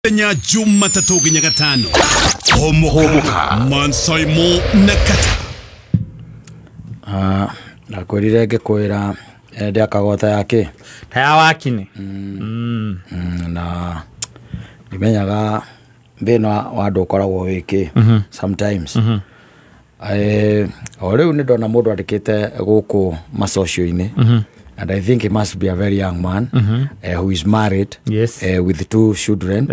Muthenya Jumatatũ nginya Gatano. Hũmũka Mansaimo na Kata. Ndakwĩrire ngĩkwĩra ndĩakagwo ta ya kĩ Ta ya wakini. Na ndimenyaga thĩna wa andũ ũkoragwo wĩ kĩ sometimes. O rĩu nĩ ndona mũndũ andĩkĩte gũkũ macocio-inĩ. And I think he must be a very young man who is married. Yes. With 2 children.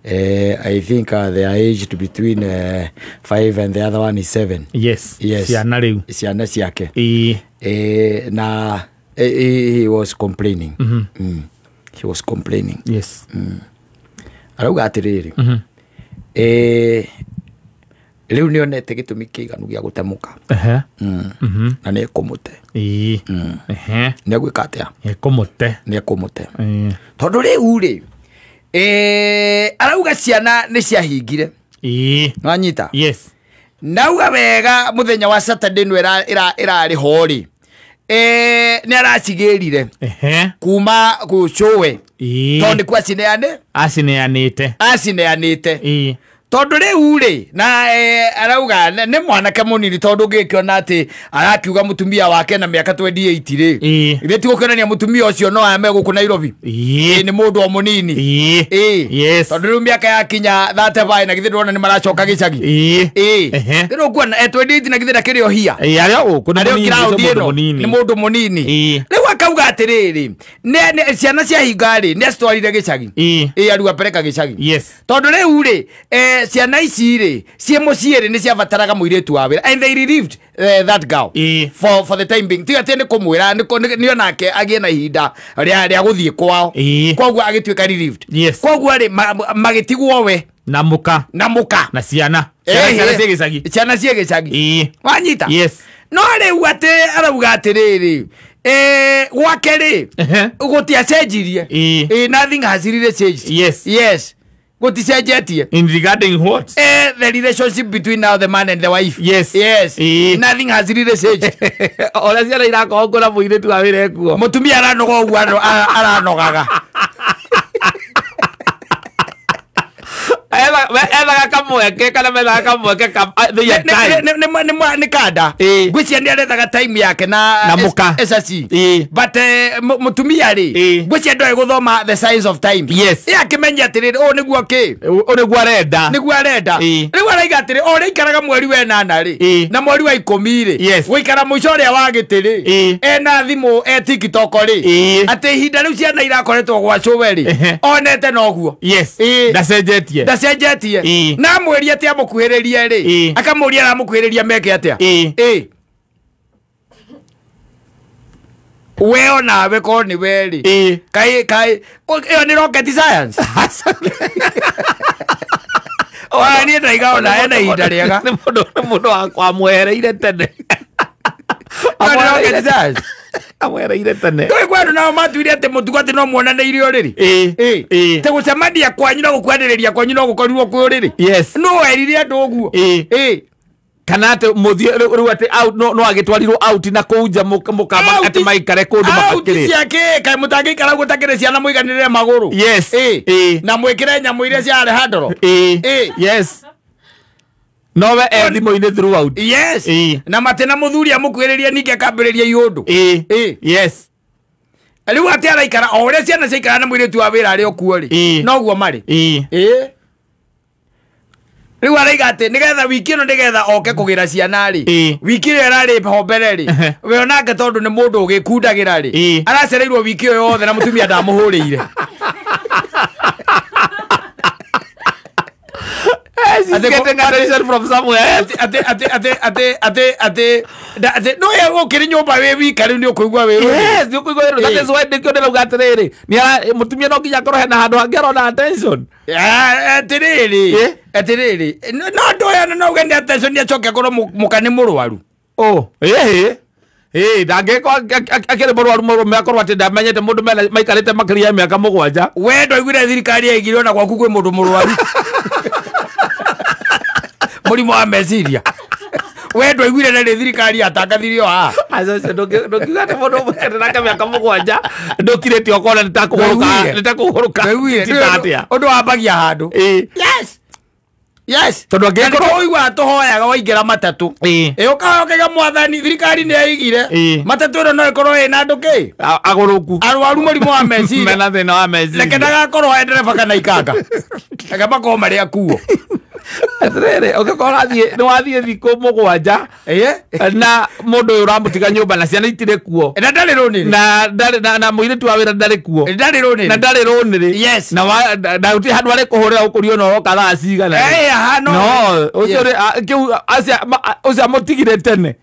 I think they are aged between 5 and the other one is 7. Yes. Yes. Ciana rĩu. Ciana ciake. Na he was complaining. He was complaining. Yes. Arauga atĩrĩrĩ. Rĩu nĩonete gĩtũmi kĩiganu gĩa gũtemũka. Na nĩ ekũmũte. Nĩ egwĩka atĩa? Nĩ ekũmũte. Nĩ ekũmũte. Tondũ rĩu rĩ, arauga ciana nĩ ciahingire. Nĩwanyita? Yes. Nauga wega mũthenya wa Saturday nĩ ĩrarĩ ho rĩ. Nĩ aracigĩrire. Kuma gũcũwe. Tondũ nĩkuo acineane? Acineanĩte. Acineanĩte. Tondũ rĩu rĩ, na arauga nĩ mwanake mũnini tondũ ũngĩkĩona atĩ arakiuga mũtumia wake na mĩaka 28 rĩ. Ithe ti gũkĩonania mũtumia ũcio no ame gũkũ Nairobi. Nĩ mũndũ o mũnini. Yes. Tondũ rĩu mĩaka yakinya 35 na githĩ ndũrona nĩ maracoka gĩcagi. Rĩu ũkuona, 28 na githĩ ndakĩrĩ o hia. Arĩa gũkũ nĩ Arĩa mũnini, kĩraũndi ũcio mũndũ ĩno, mũnini. nĩ mũndũ mũnini. Rĩu akauga atĩrĩrĩ, ciana ciahinga rĩ, nĩ acitwarire gĩcagi. Arua pereka gĩcagi. Yes. Tondũ rĩu rĩ, ciana ici rĩ, ciĩ mũciĩ rĩ, nĩ ciabataraga mũirĩtu wa wĩra. And they relieved that girl. For the time being. Tiga atĩ nĩ kũmwĩra, nĩ onake agĩe na ihinda rĩa gũthiĩ kwao. Koguo agĩtuĩka relieved. Yes. Koguo rĩ, magĩtigwo we. Na mũka. Na mũka. Na ciana. Ciana ciĩ gĩcagi. Ciana ciĩ gĩcagi. Wanyita? Yes. No rĩu atĩ arauga atĩrĩrĩ, gwake rĩ, gũtiacenjirie. Nothing has really changed. Yes. Yes. Gũticenjetie. In regarding what? The relationship between now the man and the wife. Yes. Yes. Nothing has really changed. Ona ciana irakorwo kwĩna mũirĩtu wa wĩra ekuo. Mũtumia aranoga ũguo aranogaga. Ethaga kamweke kana methaga kamweke they are time. Nĩ kanda. Ngwĩciria nĩ arethaga time yake na Na mũka. SSC. But mũtumia rĩ, ngwĩciria ndoĩ gũthoma the signs of time. Yes. Ĩ akĩmenya atĩrĩrĩ, ũũ nĩguo kĩ? Ũũ nĩguo arenda. Nĩguo arenda. Rĩu araiga atĩrĩ, o ũrĩa aikaraga mweri wa 8 rĩ, na mweri wa 10 rĩ, gũikara mũico ũrĩa wa gĩtĩ rĩ, ena thimũ, e TikTok rĩ, atĩ ihinda rĩu ciana irakoretwo gwa cũwe rĩ, onete noguo. Yes. Ndacenjetie. Ndacenjetie. Na amwĩrie atĩ amũkuhĩrĩrie rĩ, akamũria aramũkuhĩrĩria meke atĩa? We onawe korwo nĩ we rĩ. Kaĩ, kaĩ, ĩyo nĩ rocket science. Ona niĩ ndaiga ona ena ihinda rĩega. Nĩ mũndũ wamwehereire tene. Ĩyo nĩ rocket science. Amwehereire tene. Ndũĩ kwa andũ nao matuire atĩ mũtugo atĩ no muonane irio rĩrĩ. Atĩ gũcemania kwanyu na gũkuhanĩrĩria kwanyu no gũkorirwo kwĩ ũrĩrĩ. Yes. No werire andũ ũguo. Kana atĩ mũthiĩ rĩu atĩ out, no agĩtwarirwo out na kũu nja mũkama Out atĩ maikare kũndũ out makakĩrĩ. ciake, kaĩ mũtangĩikara ũguo takĩrĩ ciana mũiganĩrĩre magũrũ. Yes. Na mwĩkĩre nyamũ iria cia Alejandro. Yes. No we e thimũ-inĩ throughout. Yes. Na matĩ na mũthuri amũkuhĩrĩria ningĩ akambĩrĩria iũndũ. Yes. Rĩu atĩ araikara o ũrĩa ciana ciaikara na mũirĩtu wa wĩra arĩ o kuo rĩ, noguo marĩ. Rĩu araiga atĩ nĩgetha wiki ĩno nĩgetha oke kũgĩra ciana rĩ, wiki ĩrĩa ĩrarĩ ho mbere rĩ, we onake tondũ nĩ mũndũ ũgĩkundagĩra rĩ, aracereirwo wiki ĩyo yothe na mũtumia ndamũhũrĩire. She's getting attention from somewhere else. Ate, ate, ate, ate, ate, ate, da, ate, no, ya, ũkĩrĩ nyũmba wĩ wika rĩu nĩ ũkũigua wĩ rũrĩ. Yes, nĩ ũkũigua wĩ rũrĩ. That is why nĩkĩo ndĩrauga atĩrĩrĩ, nĩ ara, mũtumia no nginya akorwo hena handũ hangĩ arona attention. Atĩrĩrĩ, atĩrĩrĩ, no andũ aya no uge nĩ attention nĩ acoke akorwo mũka nĩ mũrwaru. Oh, ndangĩkorwo akĩrĩ mũrwaru mũrũme akorwo atĩ ndamenyete mũndũ maikarĩte makĩria ya mĩaka 7. We ndwaiguire thirikari yaigire ona gwaku kwĩ mũndũ mũrwaru. Mũrimũ wa meciria. We ndwaiguire na nĩ thirikari yatangathirio haha. Aca ndũkiuga atĩ mũndũ ũmũikĩte nake mĩaka 7 ndũkirĩte ũkona nĩ ta kũgũrũka nĩ ta kũgũrũka. Ndwaiguire Ti ta atĩa. ũndũ wambagia handũ. Yes. Yes. Tondũ angĩkorwo ũigua tũhoyaga waingĩra matatũ. Ĩ ũkahoya ũkaiga mwathani thirikari nĩ yaigire. Matatũ ĩno no ĩkorwo ĩna andũ kĩ? Agũrũku. Arwaru mũrimũ wa meciria. Mena thĩna wa meciria. Reke ndagakorwo e ndereba kana ikanga. Reke makorwo marĩ akuo. Atĩrĩrĩ, ũngĩkorwo ũrathiĩ nĩ wathiĩ thikũ 7 na mũndũ ũyũ ũramũtiga nyũmba na ciana itirĩ kuo. Na ndarĩ rũnĩrĩ. Na ndarĩ na mũirĩtu wa wĩra ndarĩ kuo. Ndarĩ rũnĩrĩ. Na ndarĩ rũnĩrĩ. Yes. Na na gũtirĩ handũ arĩ kũhũrĩra ũkũrio na ũroka thaa cigana. No. No, ũcio kĩu ũcio amũtigire tene.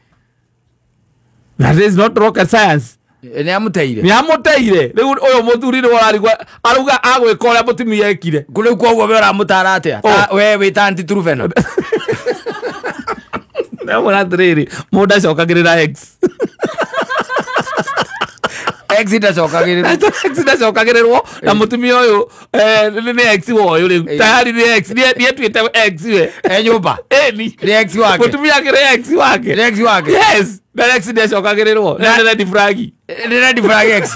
That is not rocket science. Nĩ amũteire. Nĩ amũteire. Rĩu ũyũ mũthuri nĩ ũrarigwo arauga agwĩka ũrĩa mũtumia ekire. Rĩu koguo we ũramũtara atĩa? We wĩ ta Aunty Truvena. Ndamwĩra atĩrĩrĩ, mũndũ acokagĩrĩra ex. Ex ndacokagĩrĩrwo. Ex ndacokagĩrĩrwo na mũtumia ũyũ nĩ ex wa ũyũ rĩu. Tayari nĩ ex, nĩ etuĩte ex we. E nyũmba. Ĩni. Nĩ ex wake. Mũtumia akĩrĩ ex wake. Nĩ ex wake. Yes. Na ex ndacokagĩrĩrwo. Nĩ red flag. Nĩ red flag ex.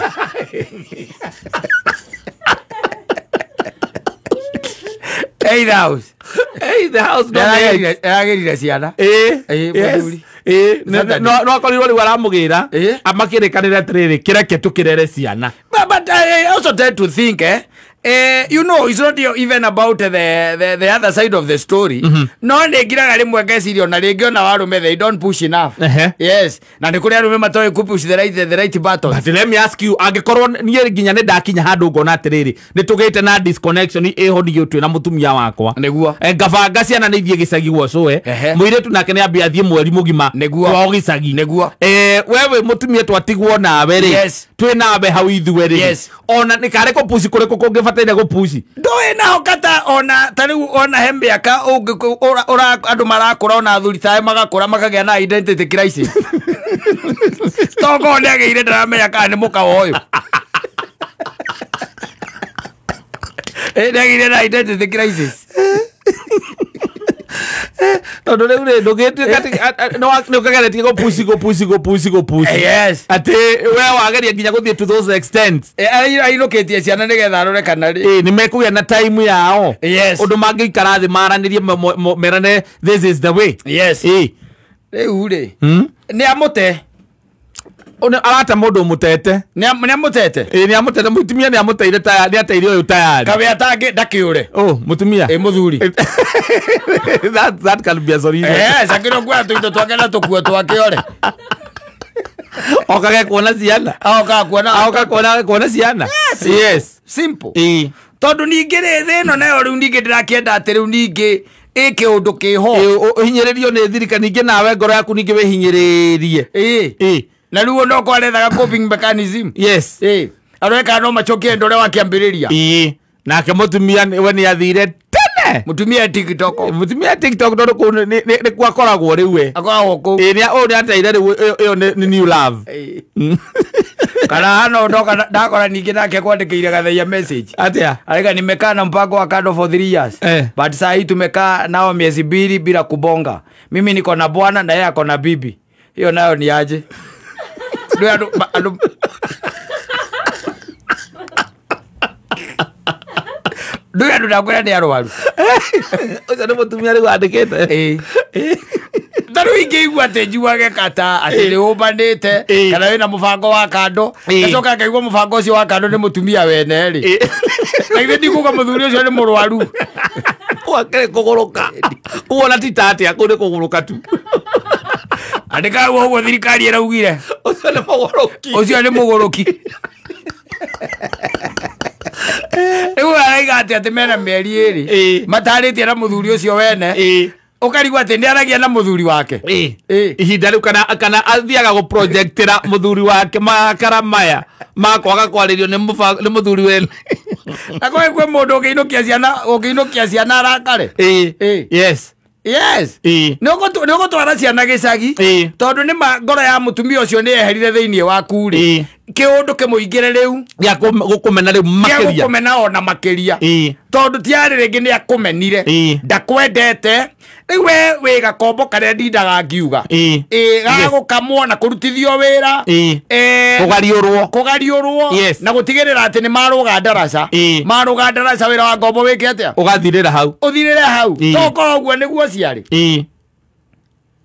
Hey, the house. Hey, the house no ex. Aragĩrire ciana. Yes. No akorirwo rĩu aramũgĩra amakĩrĩkanĩre atĩrĩrĩ kĩreke tũkĩrere ciana. But I also tend to think you know, it's not even about the other side of the story. No nĩ ngiraga rĩmwe ngeciria ona rĩngĩ ona warũme they don't push enough. Yes. Na nĩ kũrĩ arũme matoĩ kũ push the right button. But let me ask you, angĩkorwo niĩ nginya nĩ ndakinya handũ ngona atĩrĩrĩ nĩ tũgĩte na disconnection ĩho ndigĩ twĩ na mũtumia wakwa. Nĩguo. Ngabanga ciana nĩ ithiĩ gĩcagi gwa cũe. Mũirĩtu nake nĩ ambia athiĩ mweri mũgima. Nĩguo. Kwao gĩcagi. Nĩguo. We wĩ mũtumia twatigwo nawe rĩ. Yes. Twĩ nawe hau ithuĩ rĩ. Yes. Ona nĩ karĩ kũpuci kũrĩkũ kũngĩbataire gũpuci. Ndũĩ naho kata ona ta rĩu ona he mĩaka andũ marakũra ona athuri tae magakũra makagĩa na identity crisis. Tokorwo nĩ agĩire ndaramenya kana nĩ mũka wa ũyũ. Nĩ agĩire na identity crisis. Tondũ rĩu rĩ ndũngĩtuĩka nĩ ũkageretie gũpuci gũpuci gũpuci gũpuci. Yes. Atĩ we wageria nginya gũthiĩ to those extents. Ainũkĩtie ciana nĩgetha arore kana rĩ. Nĩ mekũgĩa na time yao. Yes. Ũndũ mangĩikara thĩ maranĩrie merane this is the way. Yes. Rĩu rĩ nĩ amũte. Arata mũndũ ũmũtete. Nĩ amũtete. Nĩ amũtete mũtumia nĩ amũteire tayari nĩ ateire ũyũ tayari. Kawe atangĩ ndakĩũre. Oh, mũtumia. Mũthuri. That can be a solution. Yes, akĩrwo kuoya tũindo twake na tũkuo twake ore. Okage kuona ciana. Oka kuona. Oka kuona ciana. Yes. Yes. Simple. Tondũ ningĩ rĩ thĩ ĩno nayo rĩu ningĩ ndĩrakĩenda atĩ rĩu ningĩ ĩke ũndũ kĩho. Ũhinyĩrĩrio nĩ thirikari ningĩ nawe ngoro yaku ningĩ wĩhinyĩrĩrie. Na rĩu no kwarethaga coping mechanism. Yes. Areka no macokie ndore wa kĩambĩrĩria. Nake mũtumia we nĩ athire tene. Mũtumia TikTok. Mũtumia TikTok tondũ kũu nĩ kwakoragwo rĩu we. Akoragwo kũu. Nĩ ũyũ nĩ ateire rĩu ĩyo nĩ new love. Kana hano ndoka ndakora ningĩ nake kwandĩkĩire gathaia message. Atĩa? Arega nimekaa na mpango wa kando for 3 years. But saa hii tumekaa nao miezi 2 bila kubonga. Mimi niko na bwana na yeye ako na bibi. Hiyo nayo ni aje? Ndũĩ andũ ndakwĩra nĩ arwaru. Ũcio nĩ mũtumia rĩu andĩkĩte. Ta rĩu ingĩigua atĩ njuage kata atĩ nĩ ũmbanĩte kana wĩna mũbango wa kando ngacoka ngaigua mũbango ũcio wa kando nĩ mũtumia wene rĩ. Na githĩ ndikuga mũthuri ũcio nĩ mũrwaru. Wakĩrĩ kũgũrũka. Kuona ti ta atĩa kũu nĩ kũgũrũka tu. Andĩka ũguo thirikari ĩraugire. Ũcio nĩ mũgũrũki. Ũcio nĩ mũgũrũki. Rĩu araiga atĩ mena mĩeri 2 matarĩtie na mũthuri ũcio wene. Ũkarigwo atĩ nĩ aragia na mũthuri wake. Ihinda rĩu kana athiaga gũprojectĩra mũthuri wake makara maya ma kwaga kwarĩrio nĩ mũthuri wene. Na kwĩ mũndũ ũngĩinũkia ciana arakare. Yes. Yes. Nĩ ũgũtwara ciana gĩcagi tondũ nĩ ngoro ya mũtumia ũcio nĩ yeherire thĩinĩ waku rĩ. Kĩũndũ kĩmũingĩre rĩu gĩa gũkũmena rĩu makĩria. Gĩa gũkũmena ona makĩria. Tondũ tiarĩ rĩngĩ nĩ akũmenire. Ndakwendete. Rĩu we wĩ gakombo karĩa ndindaga ngiuga. Gagũkamwo na kũrutithio wĩra. Kũgariũrwo. Kũgariũrwo. Na gũtigĩrĩra atĩ nĩ marũga ndaraca. Marũga ndaraca wĩra wa ngombo wĩke atĩa? Ũgathirĩra hau. Ũthirĩre hau. Tokorwo ũguo nĩguo ciarĩ.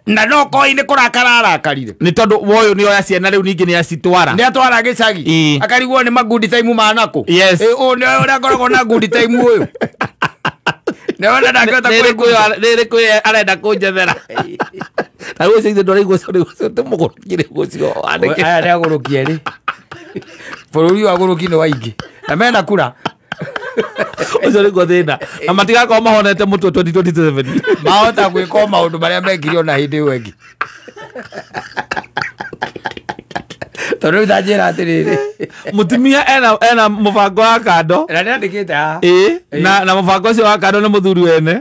Na no koi nĩ kũrakara arakarire. Nĩ tondũ woyũ nĩ oya ciana rĩu ningĩ nĩ acitwara. Nĩ atwara gĩcagi. Akarigwo nĩ magundi time manakũ. Ũyũ nĩ ũrĩa akoragwo na gundi time ũyũ. Nĩ wona ndangĩhota kwĩgũa. Nĩ rĩkũ arenda kũnjethera. Ta rĩu ũcio ithe ndũraigua ũcio rĩu ũcio ti mũgũrũki rĩu ũcio wandĩke. Aya nĩ agũrũki erĩ. Bũrũri wa agũrũki nĩ waingĩ. Na mena kura. Ũcio nĩguo thĩna. Na matigakorwo mahonete mũtwe 2027. Mahota gwĩka maũndũ marĩa mekire ona hĩndĩ ĩyo ĩngĩ. Tondũ rĩu ta njĩra atĩrĩrĩ. Mũtumia ena mũbango wa kando. Na nĩandĩkĩte haha. Na mũbango ũcio wa kando nĩ mũthuri wene.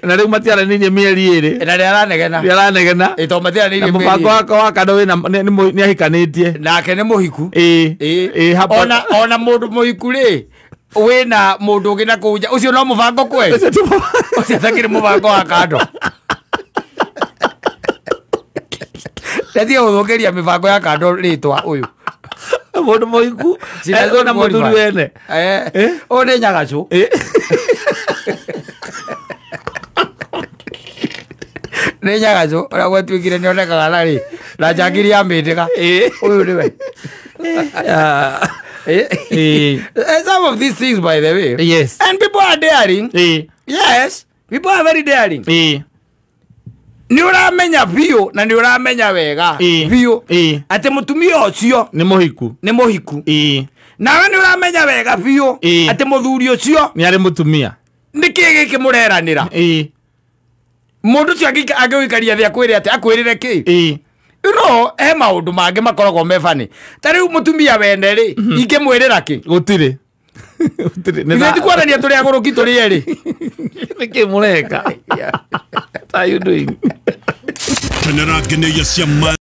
Na rĩu matiaranĩirie mĩeri ĩrĩ. Na nĩaranegena. Nĩaranegena. Tondũ matiaranĩirie mĩeri ĩrĩ. Na mũbango wa kando wĩna nĩahikanĩtie. Nake nĩ mũhiku. Ona mũndũ mũhiku rĩ wĩna mũndũ ũngĩ na kũu nja ũcio no mũbango kweli. Ũcio atakĩrĩ mũbango wa kando. Ndatige gũthũkĩria mĩbango ya kando rĩtwa ũyũ. Mũndũ mũhiku na mũthuri wene. Ũyũ nĩ nyagacũ. Nĩ nyagacũ ũrĩa gwatuĩkire nĩonekaga narĩ na njangiri ya mĩndĩga. Ũyũ nĩwe. Some of these things, by the way. Yes. And people are daring. Yes. People are very daring. Nĩ ũramenya biũ na nĩ ũramenya wega biũ atĩ mũtumia ũcio nĩ mũhiku. Nĩ mũhiku. Nawe nĩ ũramenya wega biũ atĩ mũthuri ũcio nĩ arĩ mũtumia. Nĩ kĩĩ gĩkĩ mũreranĩra? Mũndũ ũcio angĩgũikaria thĩ akwĩre atĩ akwĩrĩre kĩ? You know, he maũndũ mangĩ makoragwo me funny. Ta rĩu mũtumia wene rĩ, ingĩmwĩrĩra kĩ? Gũtirĩ. Ithuĩ ti kuonania tũrĩ agũrũki tũrĩ erĩ. Nĩkĩ mũreka? What are you doing?